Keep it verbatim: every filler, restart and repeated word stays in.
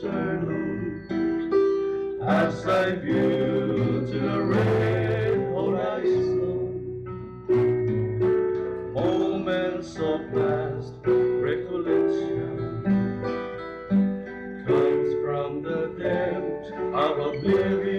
afternoon, as I view to the red horizon, moments of past recollection comes from the depth of oblivion.